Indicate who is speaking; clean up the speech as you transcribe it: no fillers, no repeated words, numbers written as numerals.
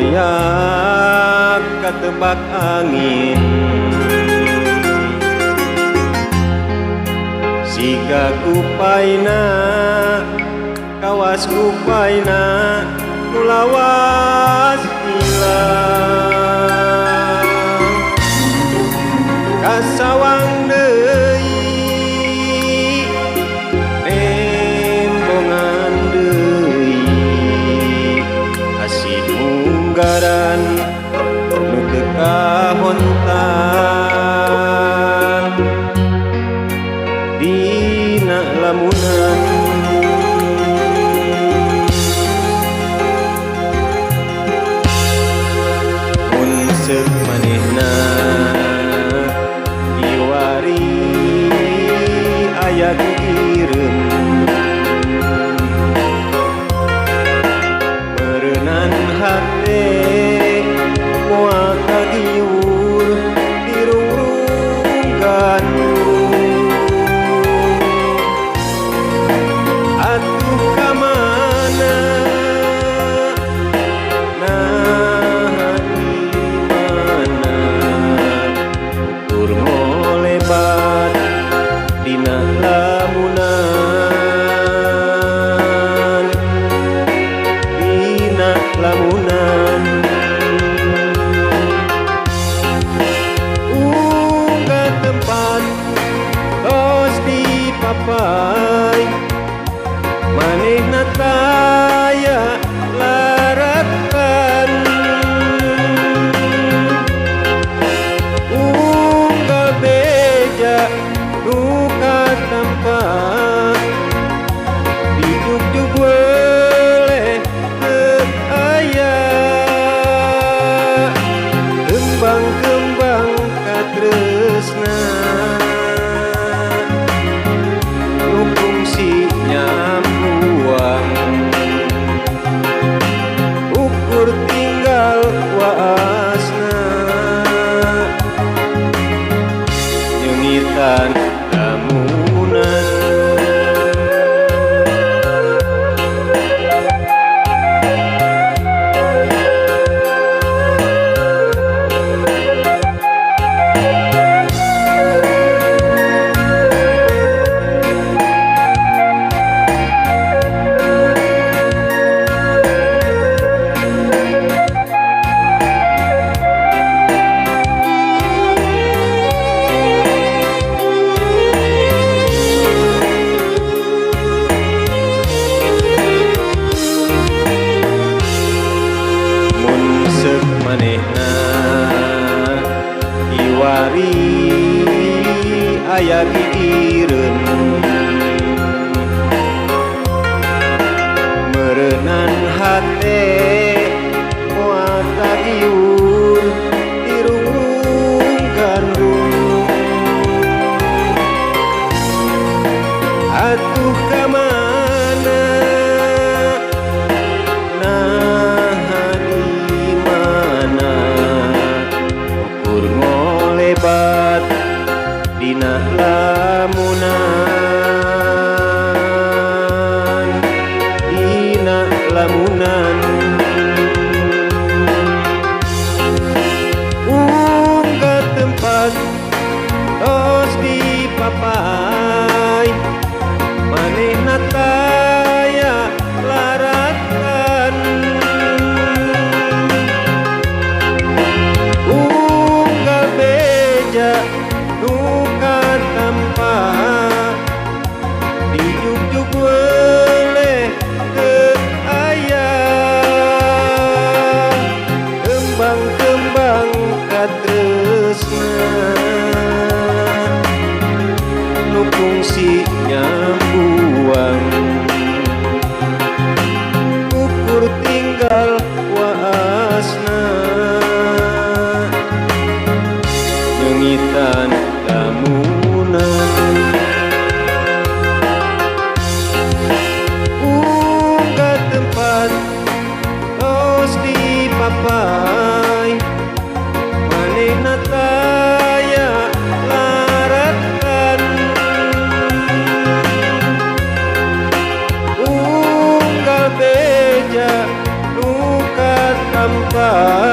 Speaker 1: Hoyak katebak angin siga kupaina kawas kupaina nu lawas hilang kasawang deui nembongan deui asih munggaran nu teu kahontan dina lamunan. Mun seuk manehna kiwari aya gigireun meureunan hate moal kagiur dirungrung gandrung. Atuh ka mana naha di mana ukur ngolebat dina lamunan dina lamunan. Unggal tempat tos dipapai manehna taya laratan unggal beja nu katampa dijugjug weleh teu aya kembang-kembang katresna nu kungsi nyampuang ukur tinggal waasna nyeungitan lamunan. Mun seuk manehna kiwari aya gigireun meureunan hate moal kagiur dirungrung gandrung. Atuh ka mana naha di mana ukur ngolebat dina lamunan dina lamunan. Unggal tempat tos dipapai manehna taya laratan unggal beja nu katampa dijugjug weleh teu aya kembang-kembang katresna nu kungsi nyambuang ukur tinggal waasna nyeungitan lamunan. Unggal tempat tos dipapai manehna taya laratan unggal beja nu katampa. papai.